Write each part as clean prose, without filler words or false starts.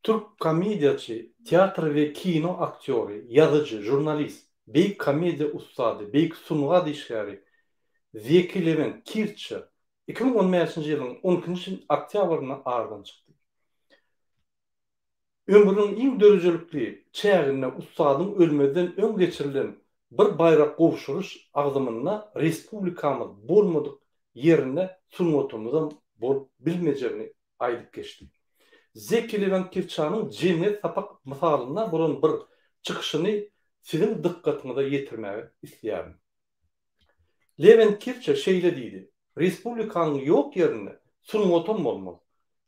Türk komediýaçy, teatr we kino aktýory, ýazyjy, žurnalist, beýik komediýa ussady, beýik sungat işgäri Zeki Lewent Kirçe 2015-nji ýylyň on ikinji oktýabrynda aradan çykdy. Ömrüniň iň döredijilikli çäginde ussadyň ölmezden öň geçirilen bir baýrak gowşuryş agzymynda respublikamyz bolmadyk ýerinde sungatymyzam bolup bilmejegini aýdyp geçdi. Zeki Lewent Kirçanyň jemgyýet sapak mysalynda bolan bir çykyşyny siziň dykgatyňyza ýetirmäge isleýärin. Lewent Kirçe şeýle diýdi, Respublikanyň ýok ýerinde sungatam bolmaz,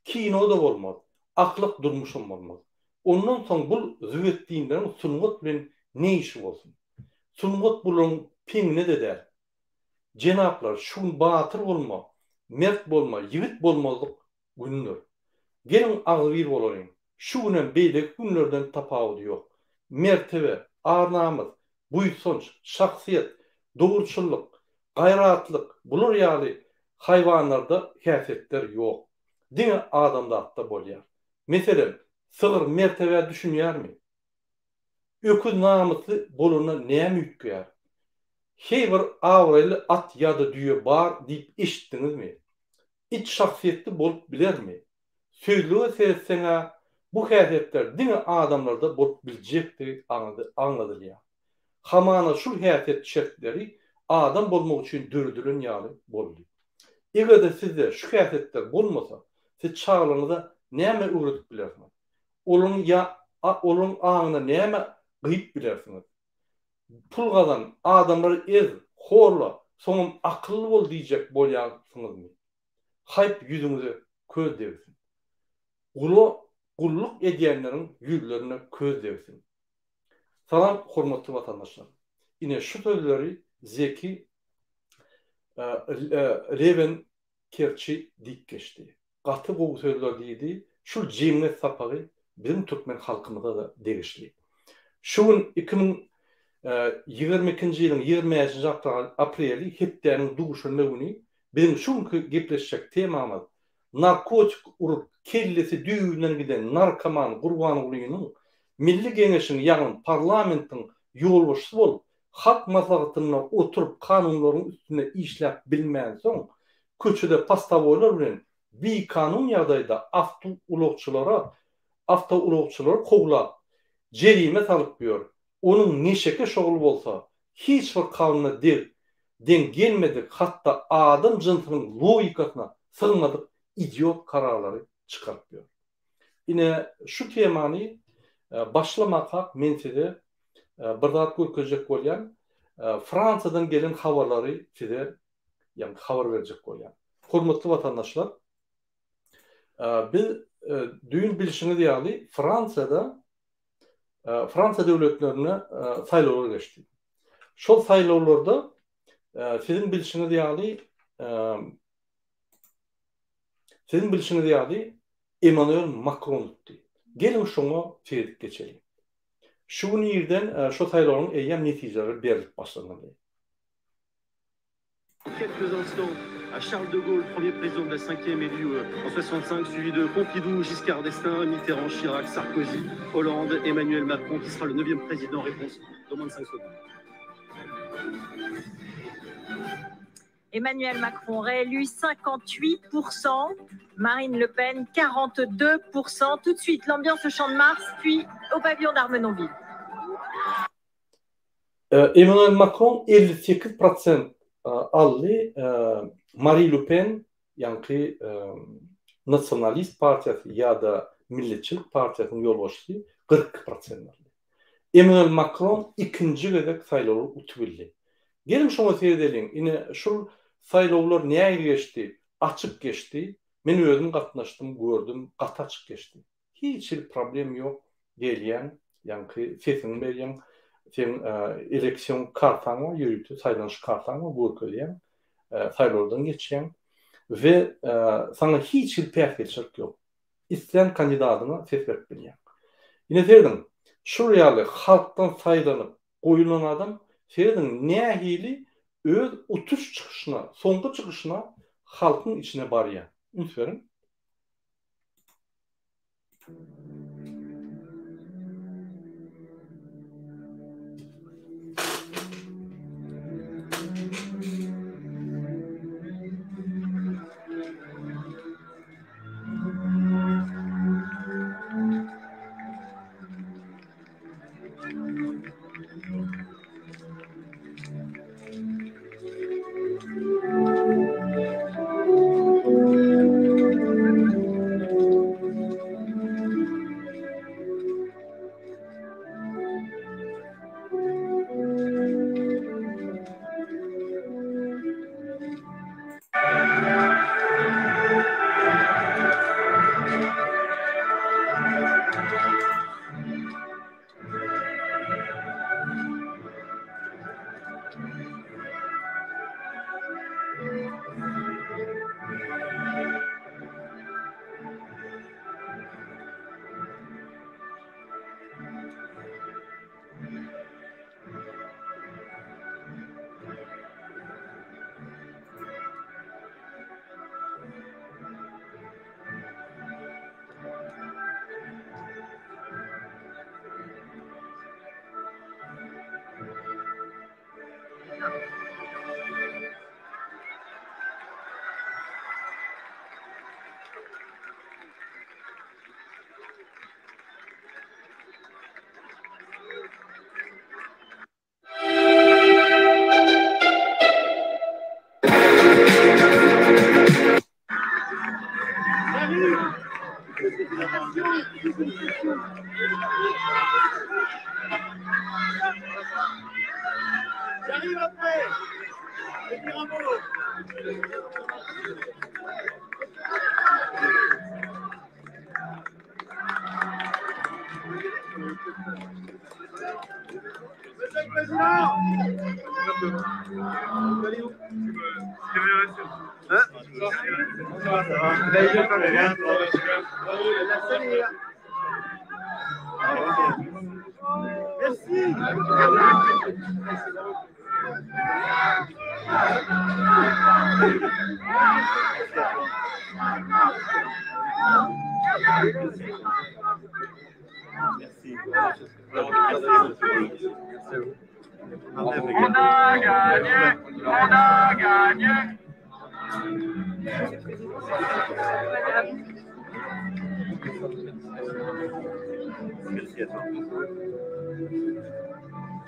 kino-da bolmaz, ahlak durmuşam bolmaz. Ondan soň bul züwwetdinleriň sungat bilen ne işi bolsun? Sungat bularyň piňine-de däl. Jenaplar, şu gün batyr bolma, mert bolma, ýigit bolmazlyk günüdir. Geliň agzybir bolalyň. Şu günem beýleki günlerden tapawudy ýok. Mertebe, ar-namys, buýsanç, şahsyýet, dogruçyllyk, gaýratlyk bular ýaly haýwanlarda häsiýetler ýok. Diňe adamzatda bolýar. Meselem, sygyr mertebä düşünýärmi? Öküz namysly bolanda näme üýtgeýär? Heý bir abraýly at ýa-da düýe bar diýip eşitdiňizmi? It şahsyýetli bolup bilermi? Sözlüge seretseň-ä bu häsiýetler diňe adamlarda bolup biljekdigi aňladylýar. Hamana şul häsiýet şertleri adam bolmak üçin döredilen ýaly boldy. Eger-de sizde şu häsiýetler bolmasa, siz çagalaryňyza näme öwredip bilersiňiz? Olaryň ýa olaryň aňyna näme gyýyp bilersiňiz? Pul gazan, adamlary ez, horla, soňam akylly bol diýjek bolýarsyňyzmy? Haýp ýüzüňize köz degsin. Gula gulluk edýänleriň ýüzlerine köz degsin. Salam hormatly watandaşlar. Ine şu sözleri Zeki Leven Kerçi diýip geçdi. Gaty gowy sözler diýdi. Şul jemgyýet sapagy biziň türkmen halkymyza-da degişli. Şu gün 2022-nji ýylyň 25-nji apreli hepdäniň duşenbe güni biziň şu günki gepleşjek temamyz narkotik urup kellesi düýbünden giden narkoman Gurbangulynyň Milli Geňeşiň ýagny parlamentiň ýolbaşçysy bolup Halk Maslahatynda oturyp kanunlaryň üstünde işläp bilmänsoň köçede postowoýlar bilen bikanun ýagdaýda awtoulagçylara awtoulagçylary kowlap, jerime salyp ýör. Onuň neşeke şogul bolsa, hiç bir kanuna deg deň gelmedik, hatda adam jynsynyň logikasyna sygmadyk idiot kararlary çykaryp ýör. Ine, şu temany başlamakak men size bir zat görkezjek bolýan. Fransiýadan gelen habarlary size ýagny habar berjek bolýan. Hormatly watandaşlar, biz düýn bilşiňiz ýaly Fransiýada Fransiýa döwletlerinde saýlawlar geçdi. Şol saýlawlarda siziň bilşiňiz ýaly siziň bilşiňiz ýaly Emmanuel Makron utdy. Geliň şoňa seredip geçeliň. Şu gün irden şu saýlawlaryň eýýäm netijeleri berlip başlanyldy. Quelques instants à Charles de Gaulle, premier président de la cinquième élu en 65, suivi de Pompidou, Giscard d'Estaing, Mitterrand, Chirac, Sarkozy, Hollande, Emmanuel Macron, qui sera le neuvième président. Réponse dans moins de 5 secondes. Emmanuel Macron réélu 58%, Marine Le Pen 42%. Tout de suite, l'ambiance au Champ de Mars, puis au pavillon d'Armenonville. Emmanuel Makron 58 prosent aldy, Mari Le Pen, ýaňky Nasionalist partiýasy ýa-da Milletçilik partiýasynyň ýolbaşçysy 42 prosent aldy. Emmanuel Makron ikinji gezek saýlawlary utup bildi. Geliň şoňa seredeliň, ine şul saýlawlar nähili geçdi, açyk geçdi, men özüm gatnaşdym, gördüm, gaty açyk geçdi. Hiç hili problem ýok gelýäň ýaňky sesiňi berýäň seň eleksion kartaň bar ýörite saýlanyş kartaň bar görkezýäň saýlawdan geçýäň we saňa hiç hili päsgelçilik ýok islän kandidadyňa ses berip bilýäň. Ine serediň şul ýaly halkdan saýlanyp goýulan adam serediň nähili öz utuş çykyşyna soňky çykyşyna halkyň içine barýar üns beriň.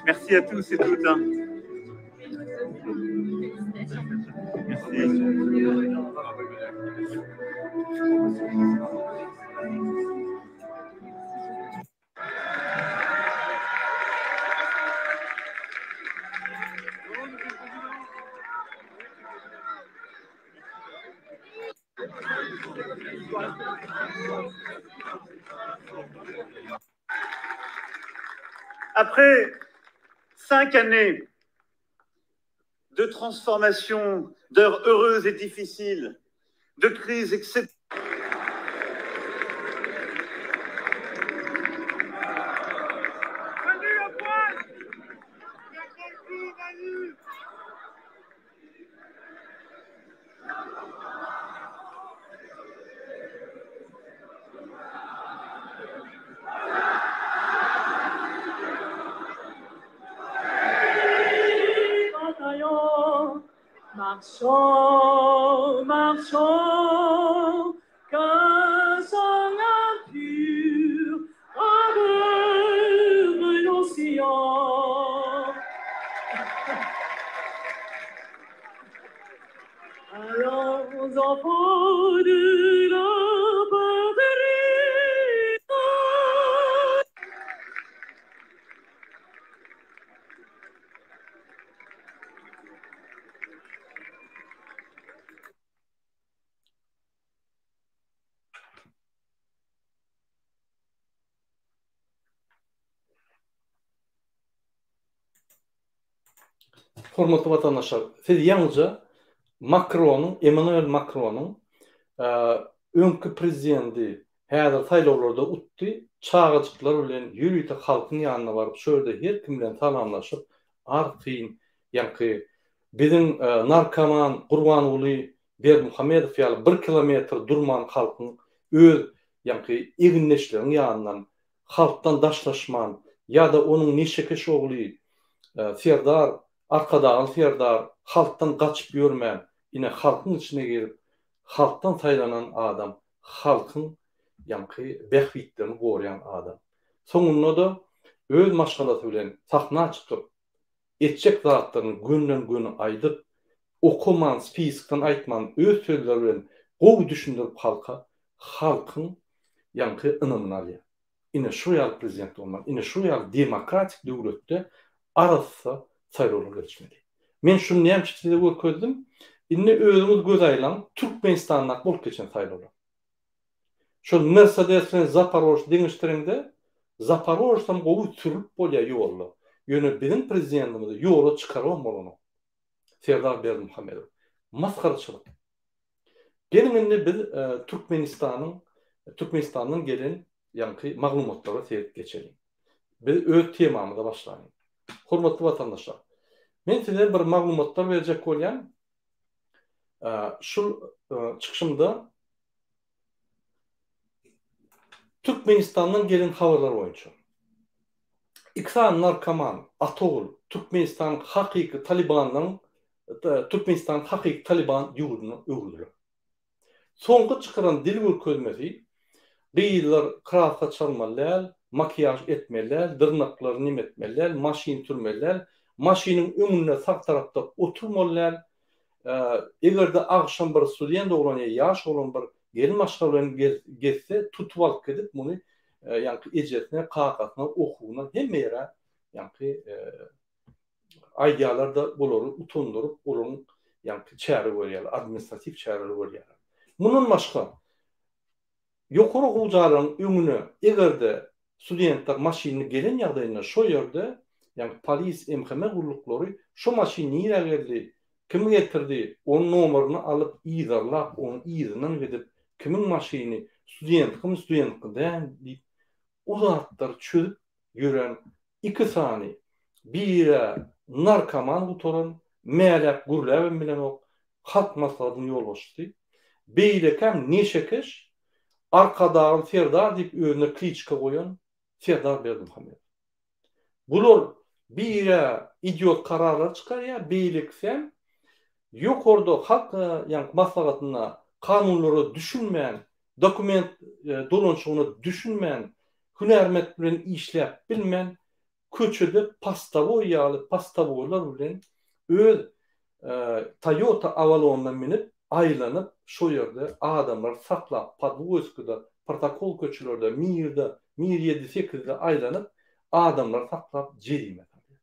Merci à tous et toutes. Merci. Après cinq années de transformation, d'heures heureuses et difficiles, de crises exceptionnelles, Marchons, marchons, qu'un sang impur aveugle nos sillons. Allons, enfants de la patrie. Hormatly watandaşlar, siz ýaňyja Makronyň, Emmanuel Makronyň öňki prezidenti häzir saýlawlarda utdy, çagajyklar bilen ýörite halkyň ýanyna baryp, şo ýerde her kim bilen salamlaşyp, arkaýyn ýaňky biziň narkoman Gurbanguly Berdimuhamedow ýaly bir kilometr durman halkyň öz ýaňky egindeşleriň ýanyndan halkdan daşlaşman ýa-da onuň neşekeş ogly Serdar Arkadagly Serdar halkdan gaçyp ýörmän ine halkyň içine girip halkdan saýlanan adam halkyň ýaňky bähbitlerini gorýan adam. Soňunda-da öz maşgalasy bilen sahna çykyp etjek zatlaryny gönden-göni aýdyp, okaman, spiskdan aýtman, öz sözleri bilen gowy düşündirip halka, halkyň ýaňky ynamyny alýar. Ine şu ýaly prezident bolmaly, ine şu ýaly demokratik döwletde arassa saýlawlar geçmeli. Men şuny näme üçin size görkezdim? Indi özüňiz göz aýlaň, Türkmenistandaky bolup geçen saýlawlar. Şol Mersedes bilen Zaporoj deňeşdireňde, Zaporožsam gowy sürüp bolýar ýolda. Ýöne biziň prezidentimizi ýola çykarybam bolanok. Serdar Berdimuhamedow. Masgaraçylyk. Geliň indi biz Türkmenistanyň Türkmenistandan gelen ýaňky maglumatlara seredip geçeliň. Biz öz temamyza başlalyň. Hormatly watandaşlar, men size bir maglumatlar berjek bolýan. Şul çykyşymda Türkmenistandan gelen habarlar boýunça iki sany narkoman, ata-ogul. Türkmenistanyň hakyky Talybanlaryň Türkmenistany hakyky Talyban ýurduna öwürdiler. Soňky çykaran dil görkezmesi gyzlar kraska çalmaly däl, makiýaž etmeli däl, dyrnaklaryny neme etmeli däl, maşyn sürmeli däl, maşynyň öňünde sag tarapda oturmaly däl, Eger-de agşam bir student oglan ýa ýaş oglan bir gelin maşgala bilen gezse, tutup alyp gidip, muny ýaňky ejesine, kakasyna, okuwyna, hemme ýere ýaňky aýdýarlar-da, olary utandyryp, olaryň ýaňky çäre görýärler, administratiw çäreler görýärler. Mundan başga, Ýokary okuw jaýlarynyň öňüne eger-de studentler maşynly gelen ýagdaýynda şo ýerde, ýagny polis, MHM gulluklary şo maşyn nirä geldi, kim getirdi, onuň nomerini alyp yzarlap, onuň yzyndan gidip, kimiň maşyny, studentkymy, studentki däl diýip, o zatlary çözüp ýören iki sany, bir-ä narkoman gutaran, mäläp gürläbem bilenok, Halk Maslahatynyň ýolbaşçysy, beýlekäm neşekeş, Arkadagly Serdar diýip özüne kliçka goýan Serdar Berdimuhamedow. Bular bir-ä idiot kararlar çykarýar, beýlekisem ýokarda Halk ýaňky Maslahatynda kanunlara düşünmän, dokument dolanyşygyna düşünmän, hünärment bilen işläp bilmän, köçede postowoý ýaly postowoýlar bilen öz Toyota Avalonyna münüp, aýlanyp, şo ýerde adamlary saklap, Podwoýskida, Protokol köçelerde, Mirde, Mir ýedi, sekizde aýlanyp, adamlary saklap jerime salýar.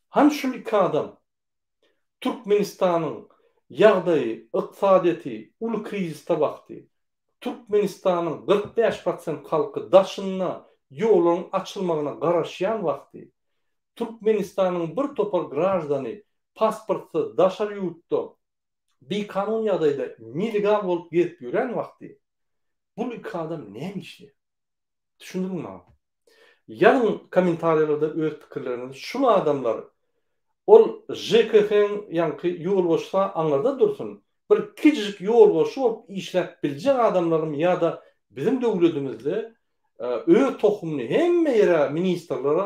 Hany şul iki adam Türkmenistanyň ýagdaýy, ykdysadyýeti uly krizisde wagty, Türkmenistanyň 45 prosent halky daşynda ýollaryň açylmagyna garaşýan wagty, Türkmenistanyň bir topar graždany pasportsyz daşary ýurtda bikanun ýagdaýda nelegal bolup gezip ýören wagty, bul iki adam näme işleýär? Düşündiriň maňa. Ýazyň kommentariýalarda öz pikirleriňizi şul adamlar ol JKH-iň ýaňky ýolbaşçysy aňyrda dursun bir kiçijik ýolbaşçy bolup işläp biljek adamlarmy ýa-da biziň döwledimizde öz tohumyny hemme ýere ministrlere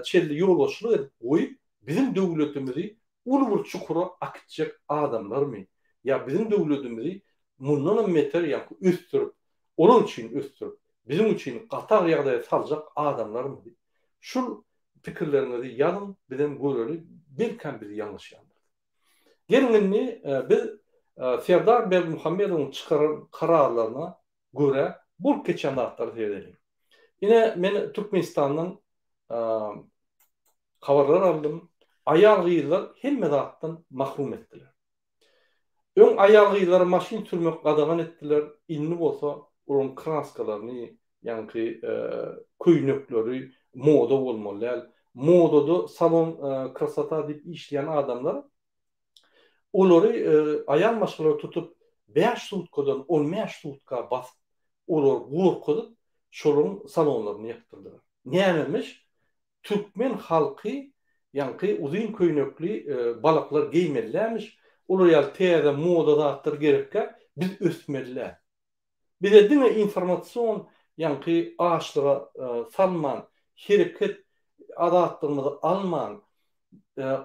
çenli ýolbaşçylyk edip goýup biziň döwletimizi uly bir çukura akitjek adamlarmy ýa biziň döwletimizi mundanam beter ýaňky ösdürip Olar üçin ösdürip, biziň üçin gaty agyr ýagdaýa saljak adamlarmy diýip, şul pikirleriňizi ýazyň, bizem göreli, belkäm biz ýalňyşýandyrys. Geliň indi biz Serdar Berdimuhamedowyň çykaran kararlaryna görä bolup geçýän zatlara seredeliň. Ine men Türkmenistandan habarlar aldym, aýal-gyzlar hemme zatdan mahrum etdiler. Öň aýal-gyzlara maşyn sürmek gadagan etdiler, indi bolsa olaryň kraskalaryny, ýaňky köýnekleri moda bolmaly däl. Modada salon krasota diýip işleýän adamlar olary aýal maşgalalary tutup bäş sutkadan 15 sutka basyp, olary gorkuzyp, şolaryň salonlaryny ýapdyrdylar. Nämemiş? Türkmen halky ýaňky uzyn köýnekli balaklar geýmelilämiş, olar ýaly täze moda zatlar gerekkä biz ösmelidä. Bize diňe informasion ýaňky açlyga salman, hereket azatlygymyzy alman,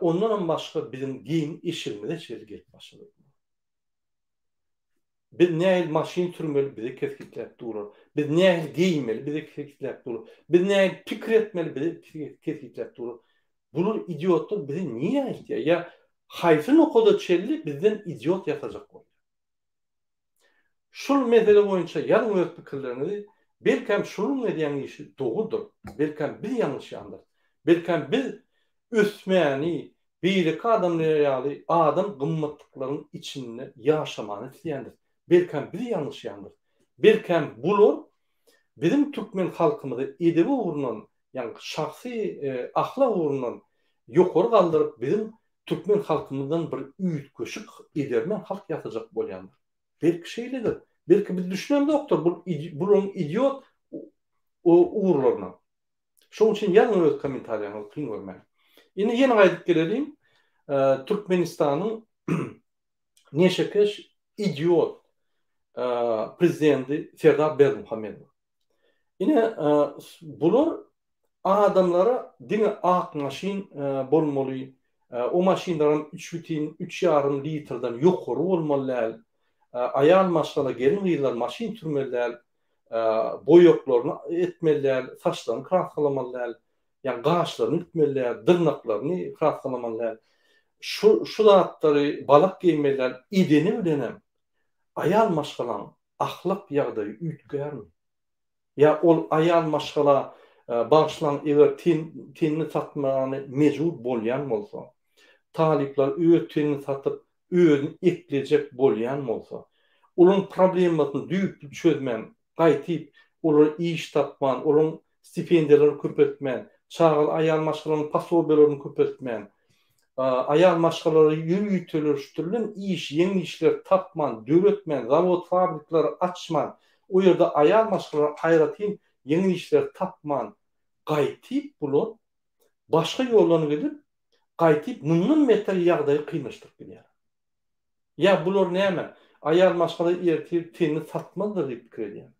ondanam başga biziň geýim eşigimize çenli gelip başlady. Biz nähili maşyn sürmeli bize kesgitläp durlar. Biz nähili geýinmeli bize kesgitläp durlar. Biz nähili pikir etmeli bize kesgitläp durlar. Bular idiotlar bizi nirä eltýär? Ýa haýsy nokada çenli bizden idiot ýasajak bolýar? Şul mesele boýunça ýazyň öz pikirleriňizi. Belkäm şularyň edýän işi dogrudyr. Belkäm biz ýalňyşýandyrys. Belkäm biz ösmäni, beýleki adamlar ýaly adam gymmatlyklaryň içinde ýaşamany isleýändiris. Belkäm biz ýalňyşýandyrys. Belkäm bular biziň türkmen halkymyzy edebi ugrundan, ýagny şahsy ahlak ugrundan ýokary galdyryp biziň türkmen halkymyzdan bir üýtgeşik edermen halk ýasajak bolýandyr. Belki şeýledir. Belki biz düşünemzokdyr bu bularyň idiot ugurlaryna. Şonuň üçin ýazyň öz kommentariýaňyzy kyn görmäň. Indi ýene gaýdyp geleliň Türkmenistanyň neşekeş idiot prezidenti Serdar Berdimuhamedowa. Ine bular Adamlara diňe ak maşyn bolmaly, o maşynlaram üç bütin üç ýarym litrden ýokary bolmaly däl, aýal maşgala gelin-gyzlar maşyn sürmeli däl, boýaklaryny etmeli däl, saçlaryny kraskalamaly däl, ýa gaşlaryny ütmeli däl, dyrnaklaryny kraskalamaly däl. Şu şu zatlary balak geýmeli däl edeni bilenem aýal maşgalaň ahlak ýagdaýy üýtgärmi? Ýa ol aýal maşgala bagyşlaň eger ten tenini satmany mejbur bolýan bolsa, talyplar öz tenini satyp özüni eklejek bolýan bolsa, olaryň problemasyny düýpli çözmän, gaýtyp olara iş tapman, olaryň stipendiýalaryny köpeltmän, çagaly aýal maşgalanyň posobiýalaryny köpeltmän, aýal maşgalara ýöriteleşdirilen iş, ýeňil işleri tapman, döretmän, zawod-fabrikleri açman, o ýerde aýal maşgalalara aýratyn ýeňil işleri tapman, gaýtyp bular başga ýoldan gidip, gaýtyp mundan beter ýagdaýy kynlaşdyryp gidýärler. Ýa bular näme, aýal maşgala ertir tenini satmazlar diýip pikir edýärmi?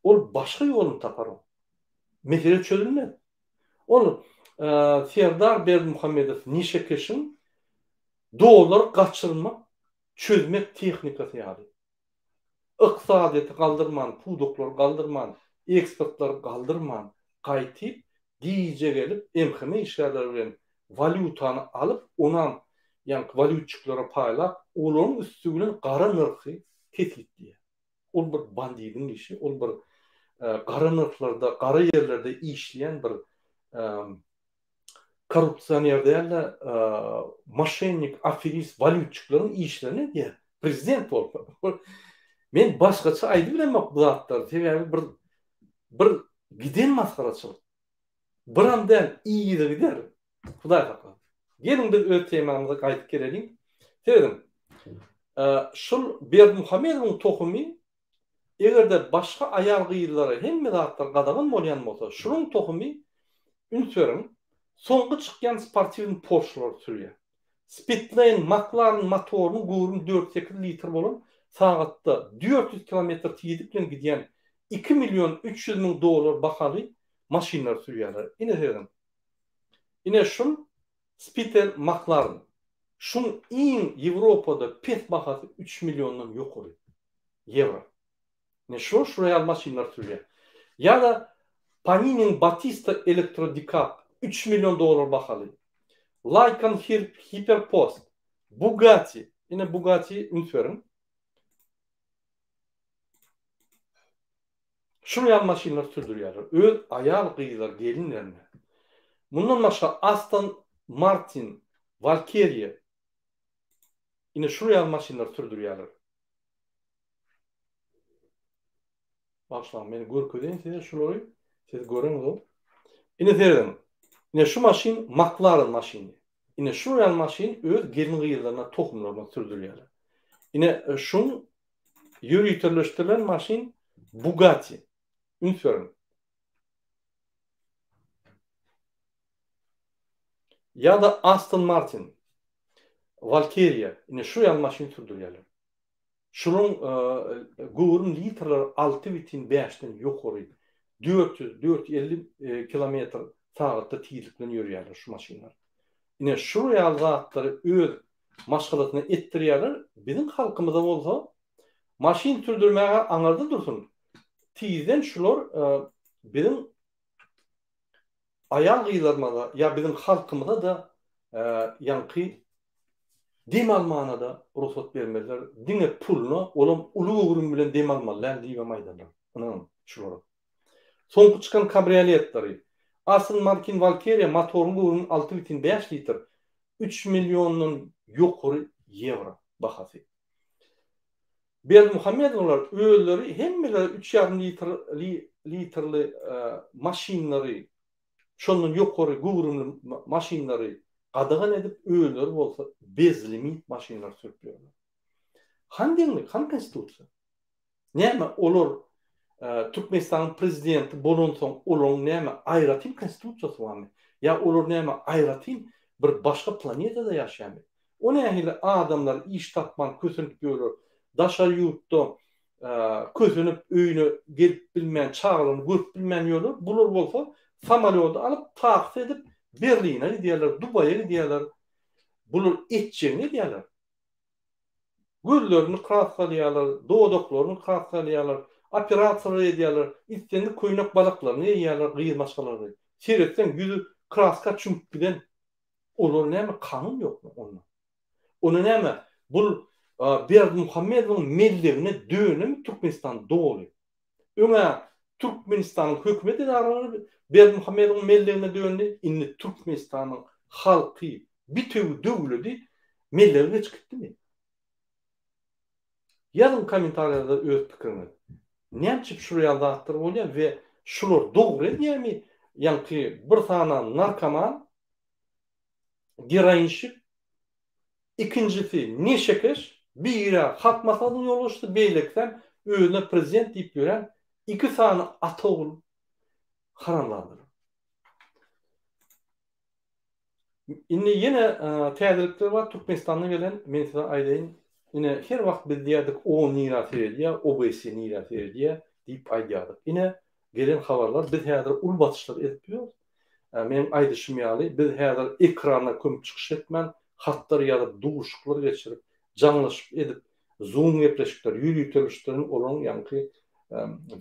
Ol başga ýoluny tapar ol. Mesele çözülmez. Ol Serdar Berdimuhamedow neşekeşiň dollar gaçyrmak, çözmek tehnikasy ýaly. Ykdysadyýeti galdyrman, pudaklary galdyrman, eksportlary galdyrman, gaýtyp gije gelip MHM işgärleri bilen walýutany alyp, onam ýaňky walýutçiklara paýlap, olaryň üsti bilen gara nyrhy kesgitleýär. Ol bir bandidiň işi, ol bir gara nyrhlarda, gara ýerlerde işleýän bir korrupsioner däl-de, moşennik, aferist, walýutçikleriň işlerini edýär. Prezident bolup. Men başgaça aýdybilemok bu zatlary, sebäbi bir bir giden masgaraçylyk. Biram däl, yzygider. Hudaý saklasyn. Geliň biz öz temamyza gaýdyp geleliň. Serediň. Şul Berdimuhamedowyň tohumy eger-de başga aýal-gyzlara hemme zatlar gadagan bolýan bolsa, şunuň tohumy üns beriň, soňky çykýan sportiwnyý Porşelary sürýär. Speedlane McLaren motorynyň göwrümi dört sekiz litr bolan sagatda 400 kilometr tizlik bilen gidýän 2 million 300 müň dollar bahaly maşynlary sürýärler. Ine serediň. Ine şul Spiter McLaren. Şuň iň Ýewropada pes bahasy üç milliondan ýokary. Ýewro. Ine şular şular ýaly maşynlar sürýär. Ýa-da Paniniň Batista Elektrodikap üç million dollar bahaly. Lykan Hiperpost, Bugatti. Ine Bugatti üns beriň. Şular ýaly maşynlar sürdürýärler. Öz aýal-gyzlar, gelinlerine. Mundan başga Aston Martin Valkyrie. Ine şular ýaly maşynlar sürdürýärler. Bagyşlaň, men görkezeýin size şulary. Siz göreňiz. Ine serediň. Ine şu maşyn McLaren maşyny. Ine şu ýaly maşyn öz gelin-gyzlaryna, tohumlaryna sürdürýärler. Ine şuň ýöriteleşdirilen maşyn Bugatti. Üns beriň. Ýa-da Aston Martin Valkyrie. Ine şu ýaly maşyn sürdürýärler. Şunuň göwrüm litrleri alty bütin bäşden ýokary, 400, 450 kilometr sagatda tizlik bilen ýörýärler şu maşynlar. Ine şu ýaly zatlary öz maşgalasyna etdirýärler, biziň halkymyza bolsa maşyn sürdürmäge aňyrda dursun, tizden şular biziň aýal-gyzlarymyza ýa biziň halkymyza-da ýaňky dem almana-da rugsat bermezler, diňe puluna, olam uly göwrüm bilen dem almaly däl diýibem aýdarlar. Ynanyň şulara. Soňky çykan kabrioletleri, Aston Martin Valkyrie motoryň göwrümi 6,5 litr, 3 milliondan ýokary ýewro bahasy. Berdimuhamedowlar özleri hemmelere üç ýarym litrli litrli maşynlary, şondan ýokary göwrümli maşynlary gadagan edip, özleri bolsa bezlimit maşynlary sürüp ýörler. Hany deňlik, hany konstitusiýa? Näme olar Türkmenistanyň prezidenti bolansoň olaryň näme aýratyn konstitusiýasy barmy? Ýa olar näme aýratyn bir başga planetada ýaşaýarmy? O nähili adamlar iş tapman kösenip ýörler, daşary ýurtda kösenip öýüne gelip bilmän, çagalaryny görüp bilmän ýörler, bular bolsa Samolýody alyp, taksi edip Berline gidýärler, Dubaýa gidýärler. Bular etjegini edýärler. Gözlerini kraskalaýarlar, dodaklaryny kraskalaýarlar, operasiýalar edýärler, islendik köýnek balaklaryny geýýärler gyz maşgalalary. Seretseň ýüzi kraska çümüp giden. Olar näme kanun ýokmy onda? Onda näme bul Berdimuhamedowyň mellegine dönemi Türkmenistan doly? Öň-ä Türkmenistanyň hökümet edaralary Berdimuhamedowyň mellegine döndi, indi Türkmenistanyň halky, bitewi döwledi mellege geçip gitdimi? Ýazyň kommentariýada öz pikiriňizi. Näme üçin şular ýaly zatlar bolýar we şular dogry edýärmi ýaňky bir sany narkoman, geroinşik, Ikinjisi neşekeş, biri Halk Maslahatynyň ýolbaşçysy, beýlekisem özüne prezident diýip ýören iki sany ata ogul haramzadalar. Indi ýene täzelikler bar Türkmenistandan gelen, men size aýdaýyn, ine her wagt biz diýerdik o nirä seredýär, OBSE nirä seredýär diýip aýdýardyk. Ine gelen habarlar biz häzir uly basyşlar edip ýörüs. Meň aýdyşym ýaly, biz häzir ekranda kömük çykyş etmän, hatlar ýazyp, duşuşyklar geçirip, jaňlaşyp edip, zoom gepleşikler, ýöriteleşdirilen olaryň ýaňky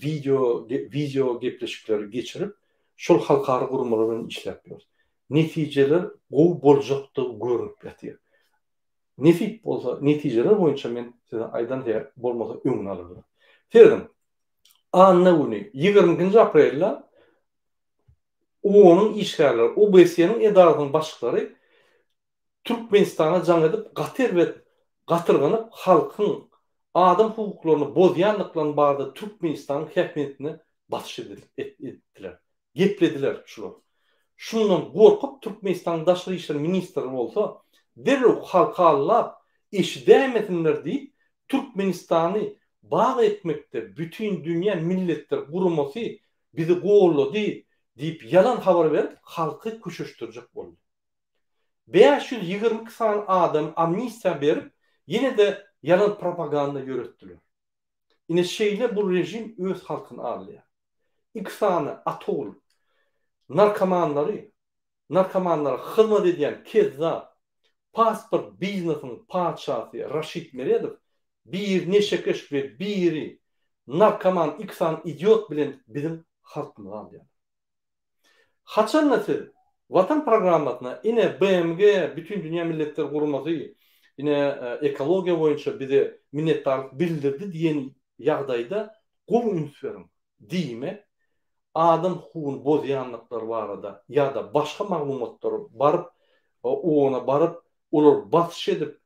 wideo wideo gepleşikleri geçirip, şol halkara guramalar bilen işläp ýörüs. Netijeler gowy boljakdygy görnüp ýatyr. Nesip bolsa, netijeler boýunça men size aýdan bolmasa öňüni alarlar. Serediň, anna güni, 22 nji aprelde OON-yň işgärleri, OBSE-niň edarasynyň başlyklary Türkmenistana jaň edip, gaty erbet gatyrganyp, halkyň adam hukuklaryny bozýandyklaryny barada Türkmenistanyň häkimiýetine basyş edipdiler. Geplediler şular. Şundan gorkup Türkmenistanyň daşary işler ministri bolsa derrew halky aldap eşidäýmesinler diýip Türkmenistany bag etmekde Bütindünýä Milletler Guramasy bizi gollady diýip ýalan habar berip halky köşeşdirjek boldy. 522 sany adamy amnistiýa berip ýene-de ýalan propaganda ýöretdiler. Ine şeýle bu režim öz halkyny aldaýar. Iki sany ata-ogul narkomanlary, narkomanlara hyzmat edýän kezzap, pasport biznesiniň patyşasy Raşid Meredow biri neşekeş we biri narkoman iki sany idiot bilen biziň halkymyzy aldaýarlar. Haçanda siz Watan programmasyna ine BMG, Bütindünýä Milletler Guramasy ine ekologiýa boýunça bize minnetdarlyk bildirdi diýen ýagdaýda gowy üns beriň. Diýmek, adam hukugyny bozýandyklary barada ýa-da başga maglumatlar baryp OON-a baryp olar basyş edip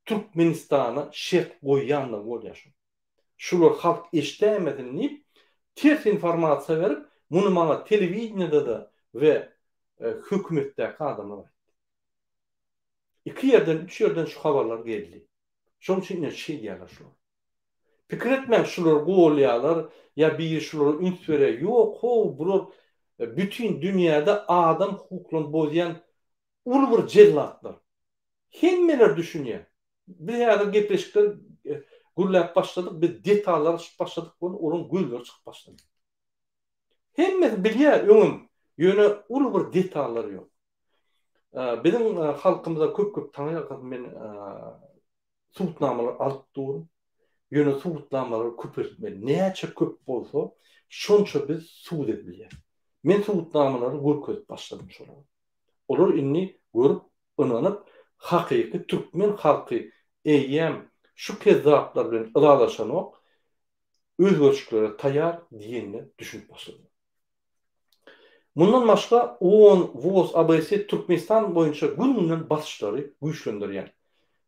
Türkmenistana şert goýýandygy bolýar şol. Şular halk eşdäýmesin diýip, ters informasiýa berip, muny maňa telewideniýede-de we hökümetdäki adamlar aýtdy. Iki ýerden, üç ýerden şu habarlar geldi. Şonuň üçin ine şeýdýärler şular. Pikir etmäň şular golýarlar ýa biri şulara üns berýär. Ýok how, bular bütin dünýäde adam hukuklaryny bozýan uly bir jellatlar. Hemmeler düşünýär. Biz häzir gepleşikler gürläp başladyk, biz detallar açyp başladyk, olaryň gözleri çykyp başlady. Hemmesi bilýär öňem, ýöne uly bir detallar ýok. Biziň halkymyza köp-köp taňryýalkasyn men subutnamalar alyp durun. Ýöne subutnamalary köpeltmeli. Näçe köp bolsa, şonça biz subut edip bilýäris. Men subutnamalary görkezip başladym şolara. Olar indi görüp, ynanyp, hakyky türkmen halky eýýäm şu kezzaplar bilen ylalaşanok, özgerişiklere taýar diýenine düşünip başladylar. Mundan başga OON, WOZ, ABS Türkmenistan boýunça gün-günden basyşlary güýçlendirýär.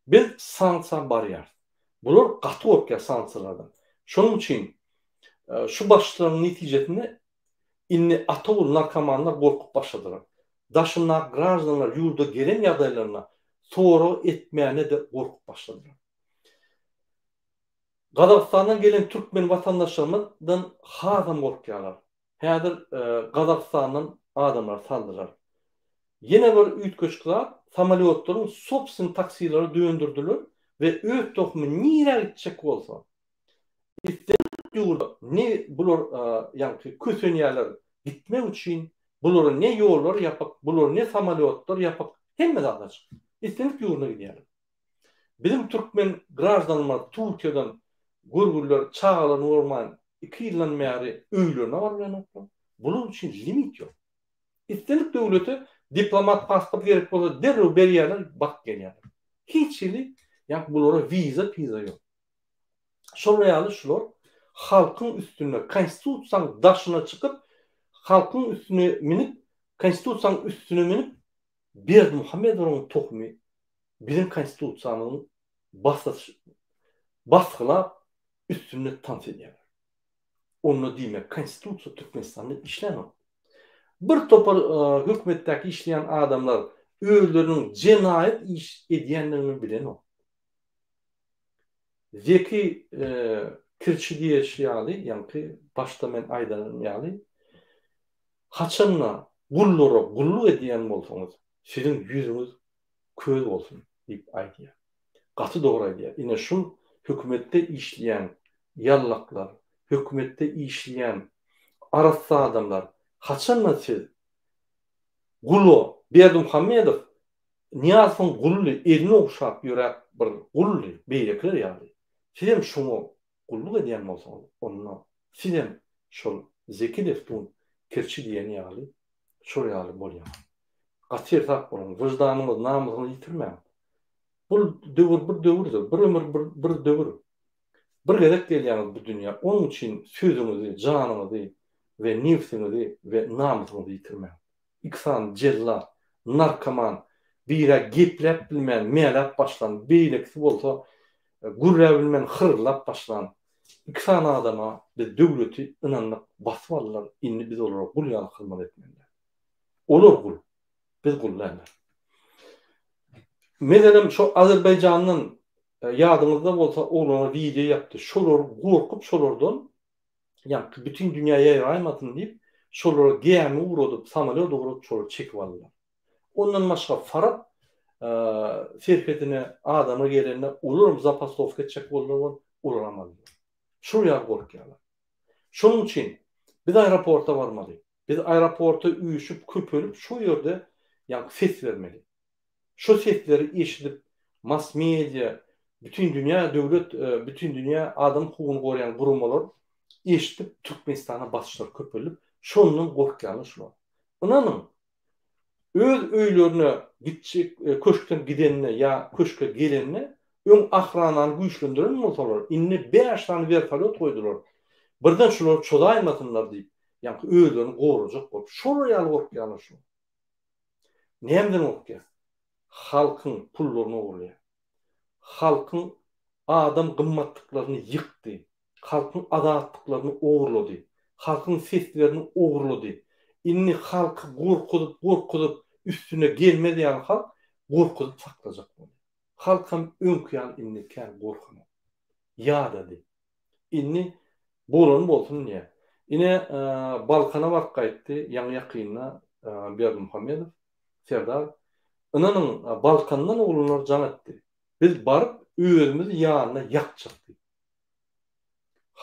Biz sanksiýa barýarys. Bular gaty gorkýar sanksiýalardan. Şonuň üçin şu basyşlaryň netijesinde Indi ata-ogul narkomanlar gorkup başladylar. Daşyndaky graždanlar ýurda gelen ýagdaýlarynda sorag etmäne-de gorkup başladylar. Gazagystandan gelen türkmen watandaşlarymyzdan hasam gorkýarlar. Häzir Gazagystandan adamlary saldylar. Ýene bir üýtgeşik zat, samolýotlaryň sobstwennyý taksilere döndürdiler we öz tohumy nirä gitjek bolsa, Islendik ýurda ne bular ýaňky kösenýärler gitmek üçin. Bulara ne ýollar ýapyk, bulara ne samolýotlar ýapyk, hemme zat açyk. Islendik ýurduna gidýärler. Biziň türkmen graždanymyz Türkiýeden görgüliler çagalaryny görmän iki ýyldan bäri öýlerine baryp bilenoklar. Bular üçin limit ýok. Islendik döwlete diplomat pasport gerek bolsa derrew berýärler, baryp gelýärler. Hiç hili ýa bulara wiza piza ýok. Şol ýaly şular halkyň üstünde konstitusiýaň daşyna çykyp halkyň üstüne minip konstitusiýaň üstüne minip Berdimuhamedowyň tohumy biziň konstitusiýamyzyň basgylap üstünde tans edýärler. Onda diýmek konstitusiýa Türkmenistanda işlänok. Bir topar hökümetdäki işleýän adamlar özleriniň jenaýat iş edýändigini bilenok. Zeki kirçi diýişi ýaly, ýaňky başda men aýdanym ýaly, haçanda gullara gulluk edýän bolsaňyz, siziň ýüzüňiz köz bolsun diýip aýdýar. Gaty dogry aýdýar. Ine şul hökümetde işleýän ýallaklar, hökümetde işleýän arassa adamlar, haçanda siz gula Berdimuhamedow Nyýazowyň gully, elini ogşap ýöräp bir gully, beýlekiler ýaly. Sizem şoňa gulluk edýän bolsaňyz, onda sizem şol Zeki Deftun kirçi diýen ýaly, şol ýaly bolýaňyz. Gaty seresap boluň, wyždanyňyzy, namysyňyzy ýitirmäň. Bul döwür bir döwürdir, bir ömür bir bir döwür. Bir gezek gelýäňiz bu dünýä, onuň üçin sözüňizi, janyňyzy we nebsiňizi we namysyňyzy ýitirmäň. Iki sany jellat, narkoman, bir-ä gepläp bilmän mäläp başlan, beýlekisi bolsa gürläp bilmän hyrrylap başlan iki sany adama biz döwleti ynandyk, basyp aldylar, indi biz olara gul ýaly hyzmat etmeli däl. Olar gul, biz gul däldir. Meselem şo Azerbaýjandan ýadyňyzda bolsa oglanlar wideo ýapdy, şolar gorkup şolardan ýaňky bütin dünýä ýaýraýmasyn diýip, şolara gämi ugradyp, samolýot ugradyp şolary çekip aldylar. Ondan başga Farap serhedine adamlar gelende olaram zapastowka etjek boldular bolup, olaram aldylar. Şol ýaly gorkýarlar. Şonuň üçin biz aeroporta barmaly. Biz aeroporta üýşüp, köpelip şo ýerde ýaňky ses bermeli. Şo sesleri eşidip mass media, bütin dünýä döwlet, bütin dünýä adam hukugyny goraýan guramalar eşidip Türkmenistana basyşlar köpelip, şondan gorkýarlar şular. Ynanyň, öz öýlerine gitjek, köşkden gidende ýa köşke gelende öň ahranany güýçlendiren bolsalar, indi bäş sany wertolýot goýdular. Birden şular çozaýmasynlar diýip, ýaňky özlerini gorajak bolup, şolar ýaly gorkýarlar şular. Nämeden gorkýar? Halkyň pullaryny ogurlaýar. Halkyň adam gymmatlyklaryny ýykdy. Halkyň azatlyklaryny ogurlady. Halkyň seslerini ogurlady. Indi halky gorkuzyp, gorkuzyp, üstüne gelmez ýaly halk gorkuzyp saklajak bolýar. Halkam öňki ýaly indi kän gorkanok. Ýadady. Indi bolany bolsun diýýär. Ine, Balkana baryp gaýtdy, ýaňy-ýakynda Berdimuhamedow, Serdar. Ynanyň, Balkandan oglanlar jaň etdi. Biz baryp, özümizi ýanyna ýakjak diýip.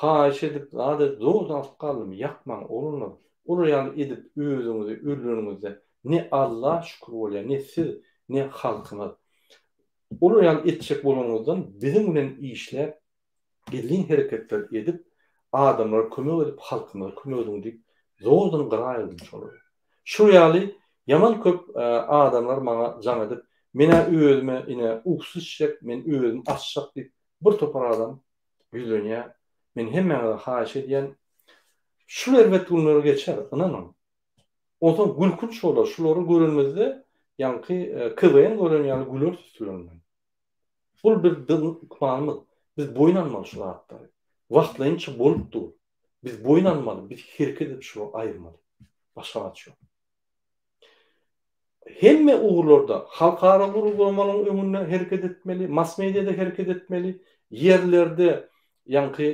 Haýyş edip, zat edip, zordan alyp galdym. Ýakmaň, oglanlar. Olar ýaly edip, özüňizi öldüreniňizde ne Alla şükür bolýar, ne siz, ne halkymyz. Olar ýaly etjek bolanyňyzdan biziň bilen işläp, gizlin hereketler edip, adamlara kömek edip, halkymyza kömek ediň diýip, zordan gyra aýyrdym şolary. Şu ýaly ýaman köp adamlar maňa jaň edip, men-ä özüme ine uksus içjek, men özüm asjak diýip, bir topar adam ýüzlenýär. Men hemmäňize haýyş edýän, şul erbet günler geçer, ynanyň. Onsoň gülkünç bolar, şulary görenimizde ýaňky KWN gören ýaly güleris üstülerinden. Bul bir biziň ykbalymyz. Biz boýun almaly şu zatlary. Wagtlaýynça bolup dur. Biz boýun almaly, biz hereket edip şulary aýyrmaly. Başga zat ýok. Hemme ugurlarda halkara guramalaryň öňünde hereket etmeli, mass mediada hereket etmeli, ýerlerde ýaňky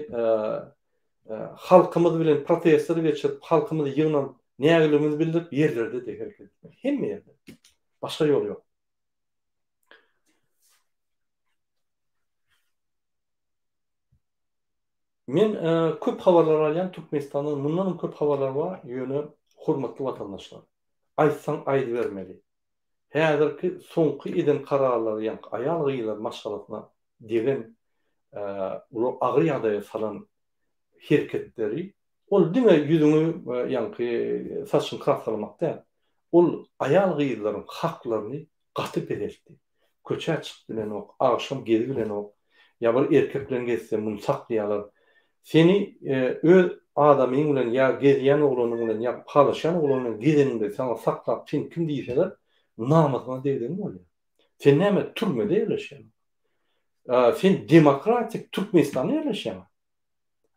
halkymyz bilen protestler geçirip, halkymyzy ýygnanyp, nägiligimizi bildirip ýerlerde-de hereket etmeli. Hemme ýerde. Başga ýol ýok. Men köp habarlar alýan Türkmenistandan mundanam köp habarlar bar, ýöne Hormatly watandaşlar, aýtsaň aýdybermeli. Häzirki soňky eden kararlary ýaňky aýal-gyzlar maşgalasyna degen uly agyr ýagdaýa salan hereketleri ol diňe ýüzüňi ýaňky saçyňy kraskalamak däl. Ol aýal-gyzlaryň haklaryny gaty peseltdi. Köçä çykyp bilenok, agşam gezibilenok, ýa bir erkek bilen gezse muny saklaýarlar. Seni öz adamyň bilen ýa gezýän oglanyň bilen ýa halaşýan oglanyň bilen gezeniňde saňa saklap sen kim diýseler namysyňa degdigiň bolýar. Sen näme türmede ýerleşýäňmi? Sen demokratik Türkmenistanda ýerleşýäňmi?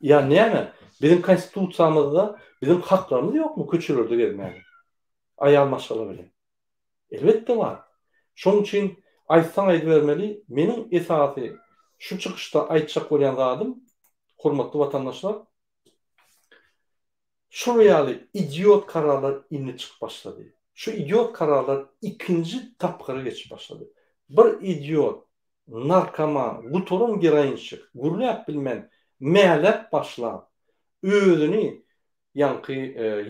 Ýa näme biziň konstitusiýamyzda biziň haklarymyz ýokmy köçelerde gezmäge? Aýal maşgala bilen. Elbetde bar. Şonuň üçin aýtsaň aýdybermeli, meniň esasy şu çykyşda aýtjak bolýan zadym, hormatly watandaşlar, şul ýaly idiot kararlar indi çykyp başlady. Şu idiot kararlar ikinji tapgyra geçip başlady. Bir idiot, narkoman, gutaran geroinçik, gürläp bilmän, mäläp başlap, özüni ýaňky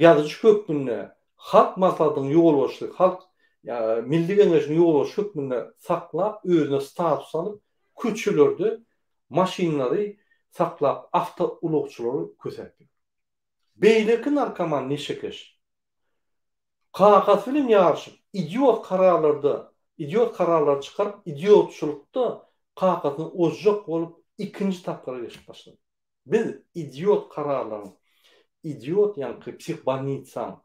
ýazyjy hökmünde Halk Maslahatynyň ýolbaşçysy, Halk Milli Geňeşiniň ýolbaşçysy hökmünde saklap, özüne status alyp, köçelerde maşynlary saklap, awtoulagçylary kösäp ýör. Beýleki narkoman neşekeş kakasy bilen ýaryşyp, idiot kararlarda, idiot kararlary çykaryp, idiotçylykda kakasyny ozjak bolup, ikinji tapgyra geçip başlady. Biz idiot kararlaryň, idiot ýaňky psihbolnitsaň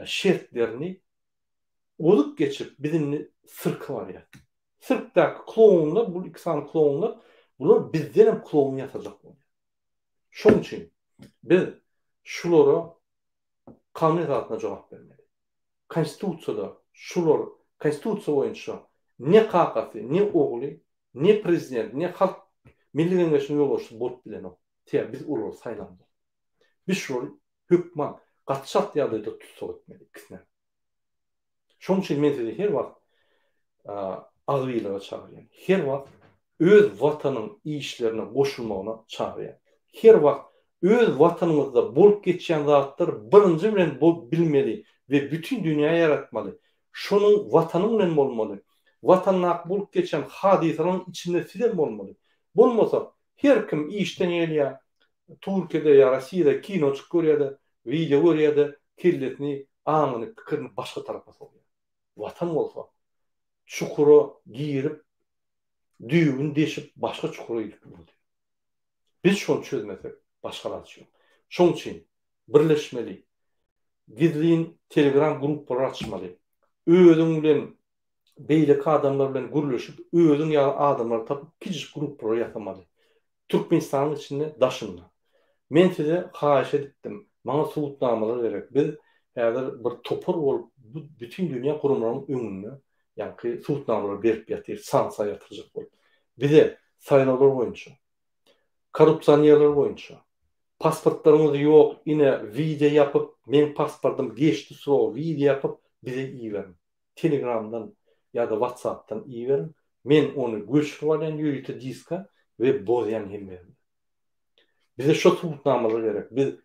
şertlerini ozup geçip biz indi sirke barýas. Sirkdäki klounlar, bul iki sany klounlar, bular bizdenem kloun ýasajak bolýar. Şoň üçin biz şulara kanun esasynda jogap bermeli. Konstitusiýada şular, konstitusiýa boýunça ne kakasy, ne ogly Ne prezident, ne halk Milli Geňeşiniň ýolbaşçysy bolup bilenok. Sebäbi biz olary saýlamzok. Biz şulary hökman gaty çalt ýagdaýda tussag etmeli ikisinem. Şonuň üçin men sizi her wagt agzybirlige çagyrýan. Her wagt öz watanyň işlerine goşulmagyna çagyrýan. Her wagt öz watanyňyzda bolup geçýän zatlary birinji bilen bilmeli we bütin dünýä ýaratmaly. Şonuň Watanyň bilen bolmaly. Watandaky bolup geçen hadysalaryň içinde sizem bolmaly. Bolmasa, her kim işden gelýär, Türkiýede ýa Rossiýada kinoçyk görýär-de, wideo görýär-de, kellesini, aňyny, pikirini başga tarapa sowýar. Watan bolsa, çukura girip, düýbüni deşip, başga çukura gidip urdy. Biz şony çözmesek, başga alaç ýok. Şoň üçin birleşmeli. Gizlin telegram gruppalar açmaly. Özüň bilen beýleki adamlar bilen gürleşip, özüň ýaly adamlary tapyp kiçijik gruppalar ýasamaly. Türkmenistanyň içinde, daşynda. Men size haýyş edipdim, maňa subutnamalar gerek. Biz häzir bir topar bolup bu bütin dünýä guramalaryň öňünde ýaňky subutnamalary berip ýatyrys, sanksiýa ýatyrjak bolup. Bize saýlawlar boýunça, korrupsionerler boýunça, pasportlaryňyz ýok ine wideo ýapyp meň pasportym geçdi srogy wideo ýapyp bize iberiň. Telegramdan ýa-da whatsapdan iberiň men ony göçürip alýan ýörite diska we bozýan hemme ýerde. Bize şo subutnamalar gerek. Biz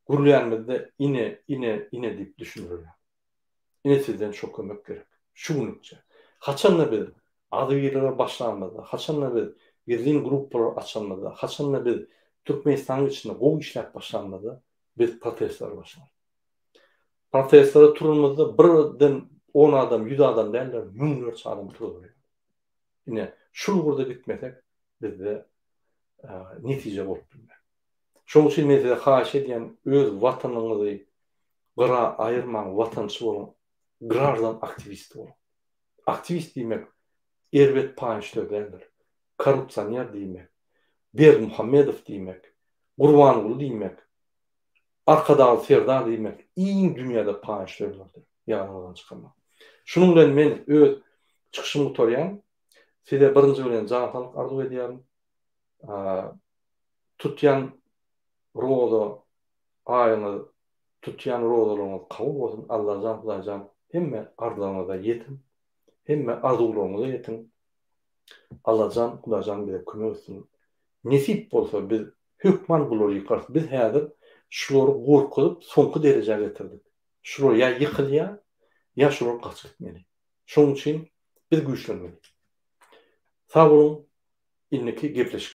gürlänimizde ine ine ine diýip düşündirýär. Ine sizden şo kömek gerek. Şu günlükçe. Haçanda biz agzybirlige başlanymyzda, haçanda biz gizlin gruppalar açanymyzda, haçanda biz Türkmenistanyň içinde gowy işläp başlanymyzda biz protestlere başlarys. Protestlere turanymyzda birden on adam, ýüz adam däldir, müňlerçe adam turuzar. Ine, şul ugurda gitmesek bizde netije bolup bilmez. Şonuň üçin men size haýyş edýän öz watanyňyzy gyra aýyrmaň watançy boluň graždan aktiwisti boluň. Aktiwist diýmek erbet paýyş söz däldir. Korrupsioner diýmek, Berdimuhamedow diýmek, Gurbanguly diýmek, Arkadagly Serdar diýmek iň dünýäde paýyş sözlerdir. Ýadyňyzdan çykarmaň. Şunuň bilen men öz çykyşymy gutarýan. Size birinji bilen jan saglyk arzuw edýärin. Tutýan roza aýyňyz tutýan rozalaryňyz kabul bolsun Allajan Hudaýjan hemme arzlaryňyza ýetiň hemme arzuwlaryňyza ýetiň Allajan Hudaýjan bize kömek etsin nesip bolsa biz hökman bulary ýykarys biz häzir şulary gorkuzyp soňky derejä getirdik. Şular ýa ýykylýar, ýa şular gaçyp gitmeli. Şonuň üçin biz güýçlenmeli. Sag boluň, indiki gepleşik.